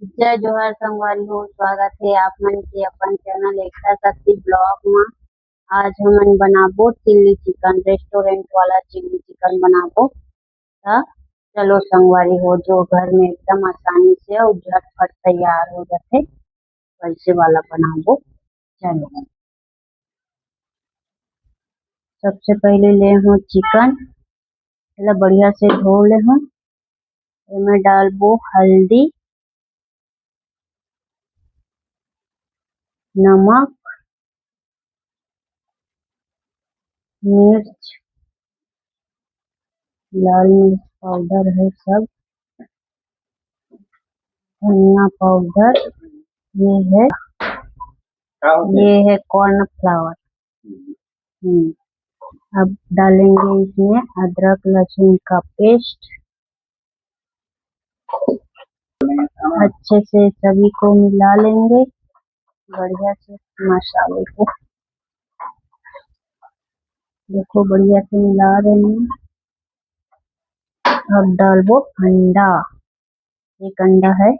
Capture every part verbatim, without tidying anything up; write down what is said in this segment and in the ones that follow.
जय जोहार संगवारी हो, स्वागत हे आप मन के अपन चैनल एकता शक्ति ब्लॉग म। आज हमन बनाबो चिल्ली चिकन, रेस्टोरेंट वाला चिल्ली चिकन बनाबो। त चलो संगवारी हो, जो घर में एकदम आसानी से अउ झटपट तैयार हो जाथे, वैसे वाला बनाबो। चलो, सबसे पहले ले हो चिकन, एला बढ़िया से धो ले हो। एमे डालबो हल्दी, नमक, मिर्च, लाल मिर्च पाउडर हे सब, धनिया पाउडर, ये हे, ये हे कॉर्न फ्लावर। हम्म, अब डालेंगे इसमें अदरक लहसुन का पेस्ट। अच्छे से सभी को मिला लेंगे बढ़िया से मसाले को। देखो, बढ़िया से मिला रहे हैं। अब डालबो अंडा, एक अंडा है,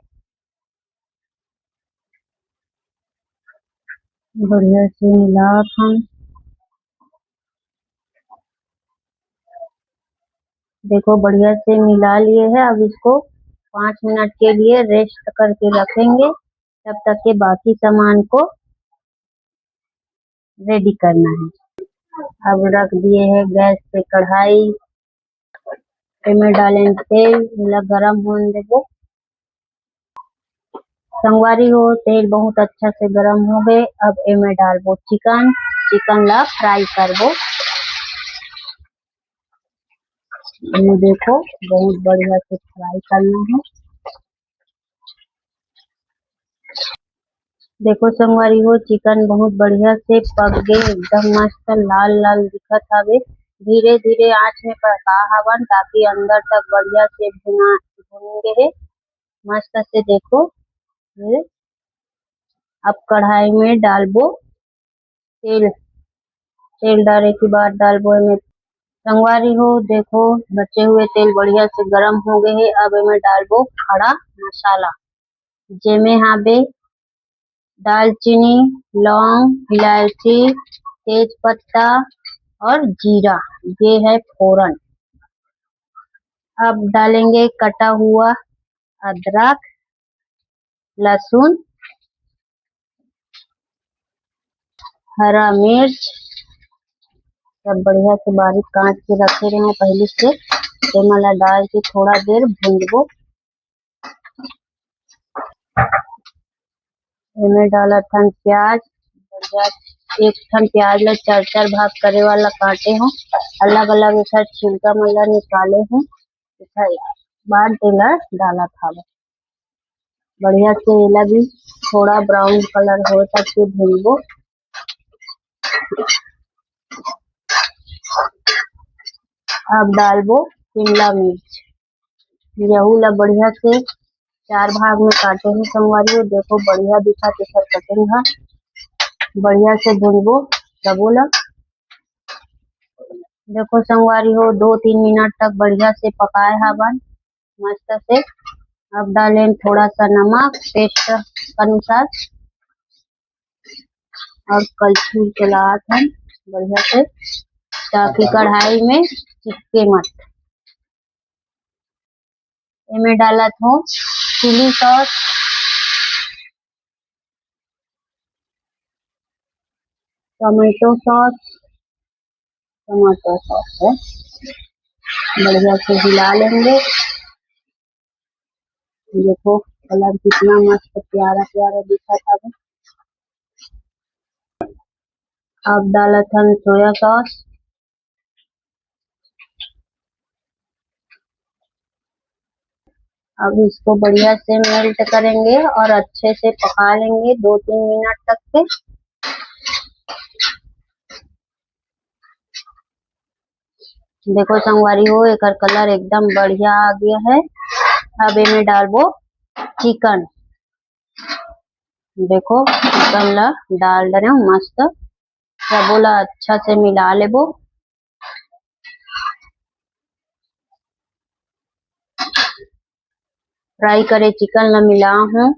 बढ़िया से मिला हम। देखो, बढ़िया से मिला लिए है। अब इसको पाँच मिनट के लिए रेस्ट करके रखेंगे, तब तक के बाकी सामान को रेडी करना है। अब रख दिए है गैस पे कढ़ाई, एमे डालेन तेल, एला गरम होन देबो। संगवारी हो, तेल बहुत अच्छा से गरम हो गए। अब एमे डालबो चिकन, चिकन ला फ्राई करबो। ये देखो, बहुत बढ़िया से फ्राई करना है। देखो संगवारी हो, चिकन बहुत बढ़िया से पक गए, एकदम मस्त लाल लाल दिखत हवे। धीरे धीरे आंच में पका हवन, ताकि अंदर तक बढ़िया से भुना, भुन गए हे। मस्त से देखो, ये अब कढ़ाई में डालबो तेल। तेल डाले के बाद डालबो एमे, संगवारी हो, देखो, बचे हुए तेल बढ़िया से गरम हो गए हे। अब एमे डालबो खड़ा मसाला, जेमे हाबे दालचीनी, लौंग, इलायची, तेज पत्ता और जीरा, ये है फोरन। अब डालेंगे कटा हुआ अदरक, लहसुन, हरा मिर्च, सब बढ़िया से बारीक काट के रखे रहे पहले से। एमन ला डाल के थोड़ा देर भूंजबो। एमे डालत हन प्याज, बढ़िया एक ठन प्याज ला चार चार भाग करे वाला काटे हो, अलग अलग एकर छिलका मन ला निकाले हो। एकर बाद एला डालत हवे। बढ़िया से एला भी थोड़ा ब्राउन कलर होए तक के भूनबो। अब डालबो शिमला मिर्च, यहू ला बढ़िया से चार भाग में काटे हूँ संगवारी हो। देखो बढ़िया दिखत हे एकर कटिंग ह, बढ़िया से भूनबो सबो ला। देखो संगवारी हो, दो तीन मिनट तक बढ़िया से पकाए हावन मस्त से। अब डालेन थोड़ा सा नमक टेस्ट अनुसार और कलछुल चलात हन बढ़िया से, ताकि कढ़ाई में चिपके मत। एमे डालत हूँ चिली सॉस, टोमेटो सॉस, टमाटर सॉस है, बढ़िया से हिला लेंगे। देखो कलर कितना मस्त प्यारा प्यारा दिखत हवे। अब डालत हन सोया सॉस। अब इसको बढ़िया से मेल्ट करेंगे और अच्छे से पका लेंगे दो तीन मिनट तक के। देखो संगवारी हो, एकर कलर एकदम बढ़िया आ गया है। अब एमे डालबो चिकन। देखो चिकन ला डाल डरे हूँ मस्त, सबो ला अच्छा से मिला लेबो। फ्राई करे चिकन ला मिला हूँ।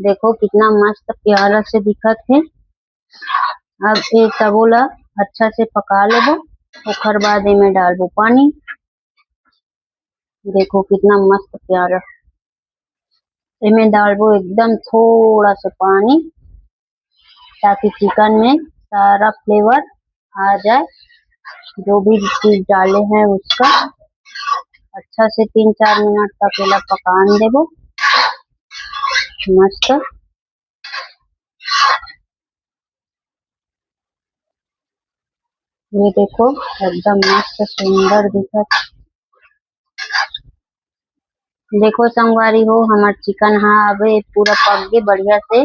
देखो कितना मस्त प्यारा से दिखत हे। अब ये सबो ला अच्छा से पका लेबो, ओखर बाद एमे डालबो पानी। देखो कितना मस्त प्यारा, एमे डालबो एकदम थोड़ा से पानी, ताकि चिकन में सारा फ्लेवर आ जाए, जो भी चीज डाले हैं उसका। अच्छा से तीन चार मिनट तक एला पकान देबो। मस्त, ये देखो एकदम मस्त सुंदर दिखत। देखो संगवारी हो, हमर चिकन हा अबे पूरा पक गे बढ़िया से।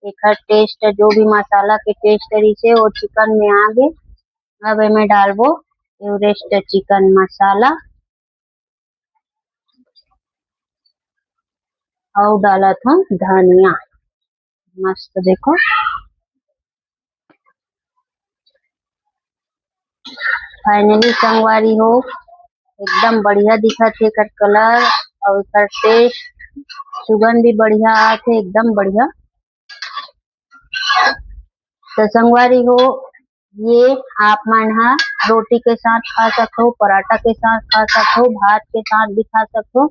एकर टेस्ट, जो भी मसाला के टेस्ट रहिसे, वो चिकन में आ गे। अब एमे डालबो एवरेस्ट चिकन मसाला, अउ डालत हूँ धनिया। मस्त देखो, फाइनली संगवारी हो, एकदम बढ़िया दिखत हे एकर कलर अउ एकर टेस्ट, सुगंध भी बढ़िया आत हे, एकदम बढ़िया। तो संगवारी हो, ये आप मन हा रोटी के साथ खा सकथो, पराठा के साथ खा सकथो, भात के साथ भी खा सकथो।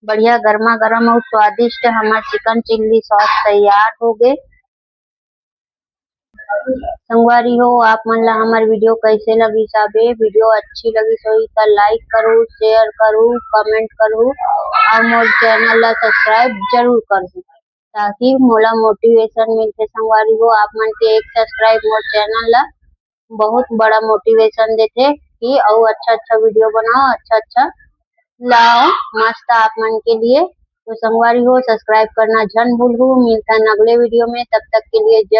बढ़िया गर्मा गर्म अउ स्वादिष्ट हमर चिकन चिल्ली सॉस तैयार हो गे। संगवारी हो, आप मन ला हमर वीडियो कैसे लगिस? अबे वीडियो अच्छी लगिस होही त लाइक करू, शेयर करू, कमेंट करू अउ मोर चैनल ला सब्सक्राइब जरूर करू, ताकि मोला मोटिवेशन मिलथे। संगवारी हो, आप मन के एक सब्सक्राइब मोर चैनल ला बहुत बड़ा मोटिवेशन देथे कि अउ अच्छा अच्छा वीडियो बनाओ, अच्छा अच्छा लाओ मस्त आप मन के लिए। तो संगवारी हो, सब्सक्राइब करना झन भूलहू। मिलथन अगले वीडियो में, तब तक के लिए जय